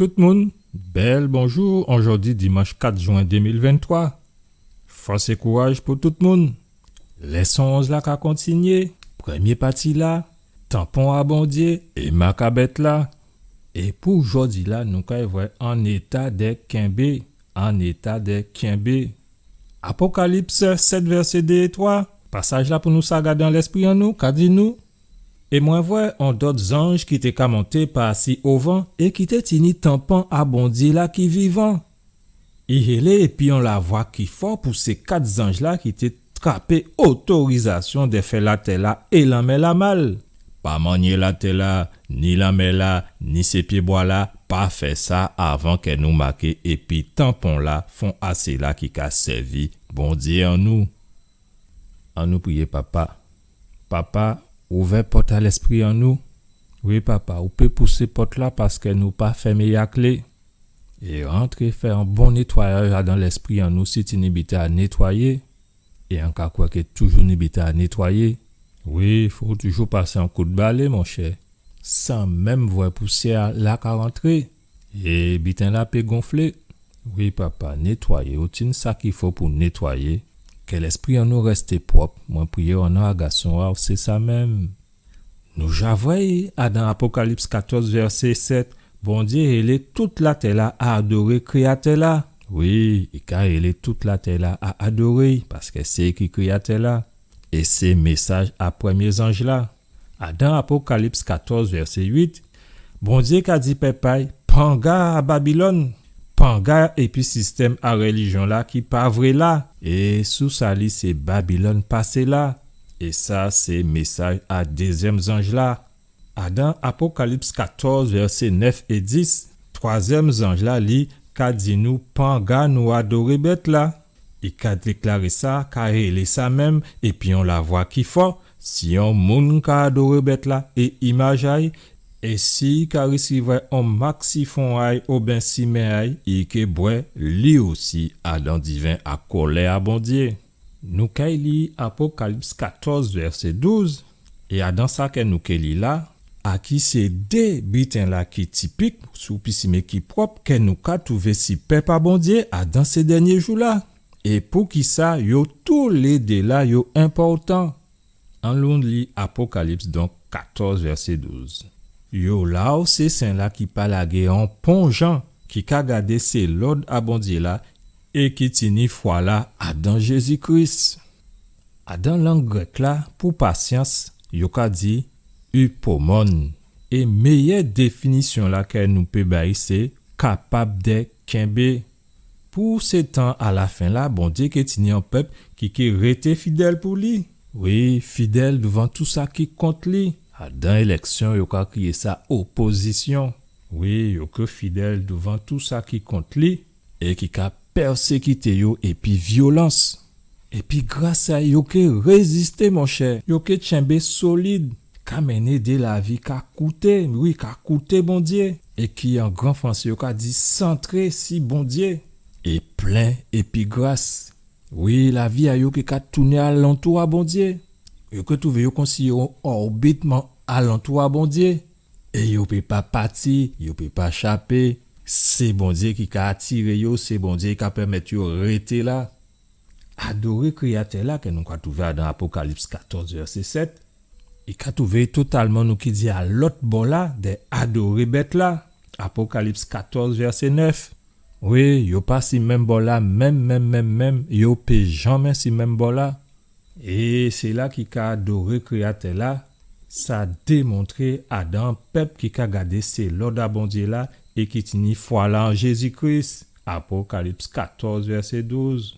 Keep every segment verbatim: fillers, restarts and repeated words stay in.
Tout moun, bèl bonjou, ojòdi dimanch kat jwen dé mil venntwa. Fòs é kouraj pou tout moun. Lèson onz la ka kontinyé, prèmyé pati la, tanpon a Bondyé é mak a bèt la. É pou jòdi la, nou kay vwè an éta dè kenbé, an éta dè kenbé. Apokalips sèt, vèsé dé é twa, pasaj la pou nou sa gadé an lèspri an nou, ka di nou, É mwen vwè on dòt zanj ki té ka monté pa si ovan é ki té tini tanpon a Bondyé la ki vivan. I hélé épi on lavwa ki fò pou sé kat zanj la ki té trapé otorizasyon dè fè latè la é lanmè la mal. Pa mannyé latè la, ni lanmè la, ni sé pyébwa la, pa fè sa avan kè nou maké épi tanpon la fon a séla ki ka sèvi Bondyé an nou. Annou priyé, Papa. Papa, ouvè pòt a lèspri an nou. Wi, Papa, ou pé pousé pòt la paskè nou pa fèmé a klé. É rantré fè on bon nétwayaj adan lèspri an nou si ti ni biten a nétwayé. É an ka kwè kè toujou ni biten a nétwayé. Wi, fò toujou pasé on kout balé, monchè. San menm vwè pousyè la ka rantré. É biten la pé gonflé. Wi, Papa, nétwayé, ou tin sa ki fo pou nétwayé. Kè lèspri an nou rèsté pwòp. Mwen priyé o non a gason a'w, sé sa menm. Nou ja vwè, adan Apokalips katòz, vèsé sèt, Bondyé hélé tout latè la a adoré Kréyatè la. Wi, i ka hélé tout latè la a adoré, paskè sé ki Kréyatè la. É sé mésaj a prèmyé zanj la. Adan Apokalips katòz, vèsé uit, Bondyé ka di pèp a'y, panga a Babilòn, panga épi sistèm a rèlijyon la ki pa vré la, é sou sa li sé Babilòn pasé la. É sa sé mésaj a dézyèm zanj la. Adan Apokalips katòz, vèsé nèf é dis, twazyèm zanj la, li ka di nou, panga nou adoré bèt la. I ka déklaré sa, ka hélé sa menm, épi on lavwa ki fò, si on moun ka adoré bèt la é imaj a'y, é si i ka risivwè on mak si fon a'y oben si men a'y, i ké bwè, li osi, adan diven a kòlè a Bondyé. Nou kay li Apokalips katòz, vèsé douz, é adan sa kè nou ké li la, a ki sé dé biten la ki tipik, si ou pisimé ki pwòp, kè nou ka twouvé si pèp a Bondyé adan sé dènyé jou la. É poukisa yo toulédé la yo enpòtan? Annou li Apokalips, donk, katòz, vèsé douz. Yo la o sé sen la ki pa lagé on pon jan, ki ka gadé sé lòd a Bondyé la, é ki tini fwa la adan Jézi Kris. Adan lang grèk la, pou pasyans, yo ka di upomone. É méyè définisyon la kè nou pé bay sé kapab dè kenbé. Pou sé tan a lafen la, Bondyé ké tini on pèp ki ké rété fidèl pou li. Wi, fidèl douvan tou sa ki kont li. Adan élèksyon, yo ka kriyé sa opozisyon. Wi, yo ké fidèl douvan tou sa ki kont li é ki ka pèsékité yo épi vyolans. Épi gras a yo ké rézisté, monchè, yo ké tchenbé solid, ka mennen dé lavi ka kouté, wi, ka kouté Bondyé, é ki an gran fransé yo ka di santré si Bondyé, é plen épi gras. Wi, lavi a yo ké ka tounen alantou a Bondyé. Yo ké twouvé yo konsi yo òbitman alantou a Bondyé. É yo pé pa pati, yo pé pa chapé. Sé Bondyé ki ka atiré yo, sé Bondyé ki ka pèmèt yo rété la. Adoré Kréyatè la, kè nou ka twouvé adan Apokalips katòz, vèsé sèt. I ka twouvé totalman, nou ki di, a lòt bò la, dè adoré bèt la. Apokalips katòz, vèsé nèf. Wi, yo pa si menm bò la, menm, menm, menm, menm, yo pé janmen si menm bò la. É séla ki ka adoré Kréyatè la, sa démontré adan pèp ki ka gadé sé lòd a Bondyé la é ki tini fwa la an Jézi Kris. Apokalips katòz, vèsé douz.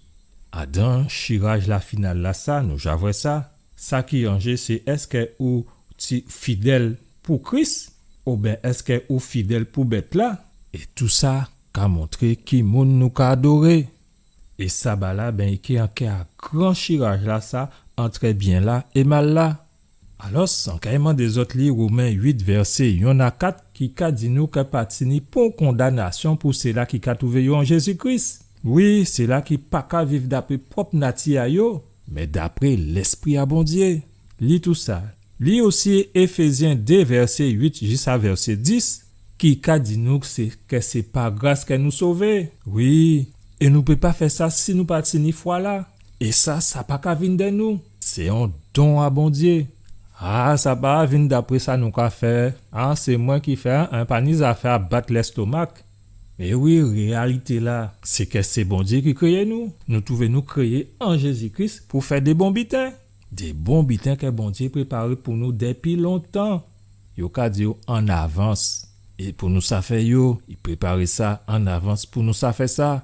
Adan chiraj la final la sa, nou ja vwè sa. Sa ki an jé, sé èskè ou ti fidèl pou Kris, oubyen èskè ou fidèl pou bèt la? É tou sa ka montré ki moun nou ka adoré. É saba la, ben, i ké an kè a gran chiraj la sa, antrè byen la é mal la. Alòs, an kay mandé zòt li Women uit, vèsé yonn a kat, ki ka di nou kè pa tini pon kondanasyon pou séla ki ka twouvé yo an Jézi Kris. Wi, séla ki pa ka viv dapré pwòp nati a yo, mé dapré Lèspri a Bondyé. Li tou sa. Li osi Éfézyen dé, vèsé uit jis a vèsé dis, ki ka di nou sé, kè sé pa gras kè nou sové. Wi, é nou pé pa fè sa si nou pa tini fwa-la. É sa, sa pa ka vin dè nou. Sé on don a Bondyé. A, sa pa vin dapré sa nou ka fè. A, sé mwen ki fè, an, pa ni zafè a bat lèstomak. Mé wi, réyalité-la, sé kè sé Bondyé ki kréyé nou. Nou twouvé nou kréyé an Jézi Kris pou fè dé bon biten. Dé bon biten kè Bondyé préparé pou nou dépi lontan. Yo ka di-w an avans. É pou nou sa fè yo, i préparé sa an avans pou nou sa fè sa.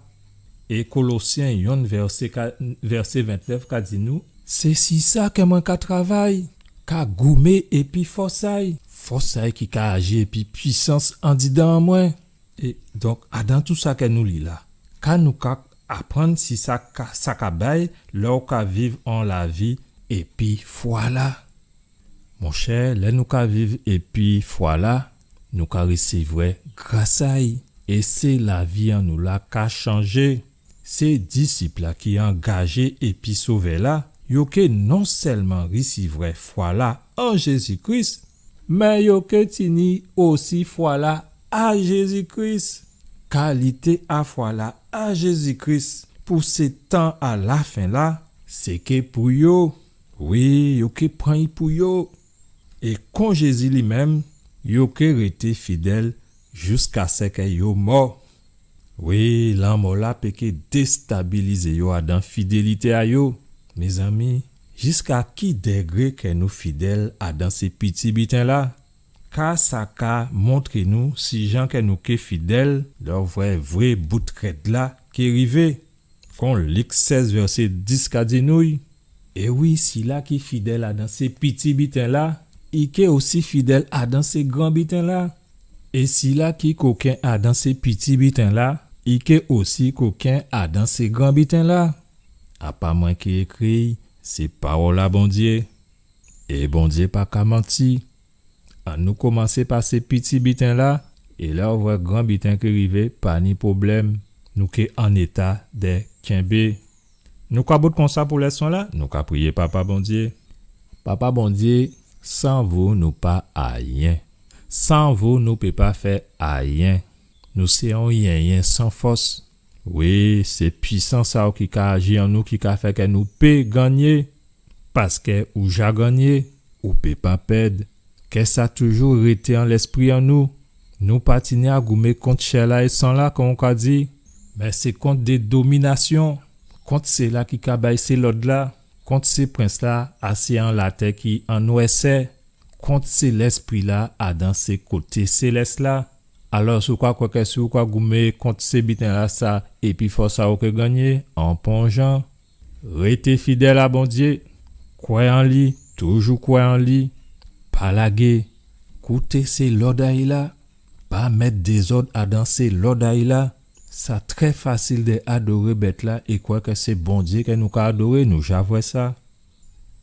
É Kolosyen yonn vèsé ka-, vèsé ventnèf ka di nou, sé si sa kè mwen ka travay, ka goumé épi fòs a-y. Fòs a-y ki ka aji épi pwisans andidan an mwen. É donk, adan tou sa kè nou li la, ka nou ka aprann si sa ka, sa ka bay lè ou ka viv on lavi épi fwa-la. Monchè, lè nou ka viv épi fwa-la, nou ka risivwè gras a-y. É sé lavi an nou la ka chanjé. Sé disip-la ki angajé épi Sovè-la, yo ké non sèlman risivwè fwa-la an Jézi Kris, mé yo ké tini osi fwa-la a Jézi Kris. Kalité a fwa-la a Jézi Kris pou sé tan a lafen-la, sé ké pou yo. Wi, yo ké pran-y pou yo. É kon Jézi li menm, yo ké rété fidèl jiskaskè yo mò. Wi, lanmò-la pé ké déstabilizé yo adan fidélité a yo. Mézanmi, jiska ki dégré kè nou fidèl adan sé piti biten-la? Ka sa ka montré nou si jan kè nou ké fidèl lè vré, vré bout rèd-la ké rivé? Kon Lik sèz vèsé dis ka di nou, é wi, sila ki fidèl adan sé piti biten-la, i ké osi fidèl adan sé gran biten-la. É sila ki koken adan sé piti biten-la, i ké osi koken adan sé gran biten-la. A pa mwen ki ékri-y, sé pawòl a Bondyé. É Bondyé pa ka manti. Annou komansé pa sé piti biten-la, é lè ou vwè gran biten ki rivé, pa ni pwoblèm, nou ké an éta dè kenbé. Nou ka bout konsa pou lèson-la, nou ka priyé Papa Bondyé. Papa Bondyé, san vou nou pa ayen. San vou nou pé pa fè ayen. Nou sé on yenyen san fòs. Wi, sé pwisans a-w ki ka aji an nou, ki ka fè kè nou pé gannyé. Paskè ou ja gannyé, ou pé pa pèd. Kè sa toujou rété an lèspri an nou. Nou pa tini a goumé kont chè-la é san-la, kon ou ka di, mé sé kont dé dominasyon, kont sila ki ka bay sé lòd-la, kont sé prens-la asé an latè ki an nwèsè, kont sé lèspri-la adan sé koté sélès-la. Alò, si ou ka kwè kè si ou ka goumé kont sé biten-lasa, épi fòs a-w ké gannyé, an pon jan. Rété fidèl a Bondyé, kwè an li, toujou kwè an li, pa lagé, kouté sé lòd a-y la, pa mèt dézòd adan sé lòd a-y la. Sa trè fasil dè adoré bèt-la é kwè kè sé Bondyé kè nou ka adoré, nou ja vwè sa.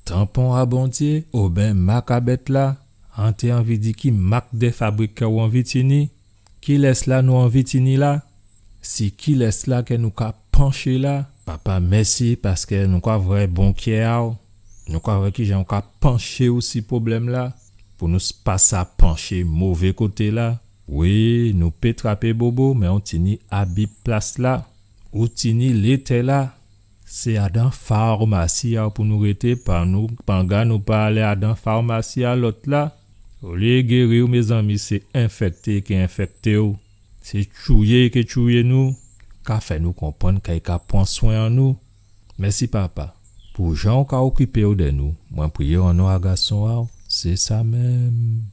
Tanpon a Bondyé, oben mak a bèt-la, an té anvi di ki mak dè fabrik kè ou anvi tini, kilès la nou anvi tini la, si kilès la kè nou ka panché la. Papa, mèsi paskè nou ka vwè bon kyè a-w, nou ka vwè kijan ou ka panché osi pwoblèm-la, pou nou s-, pa sa panché mové koté-la. Wi, nou pé trapé bobo, mé ou tini abi plas-la, ou tini létè-la. Sé adan farmasi a-w pou nou rété, pa nou, panga nou pa alé adan farmasi a lòt-la. Olyé géri-w, mézanmi, sé enfèkté ki enfèkté-w. Sé tchouyé ki tchouyé nou. Ka fè nou konprann kè i ka pran swen an nou. Mèsi, Papa, pou jan ou ka okipé-w dè nou. Mwen priyé-w an non a Gason a-w. Sé sa menm.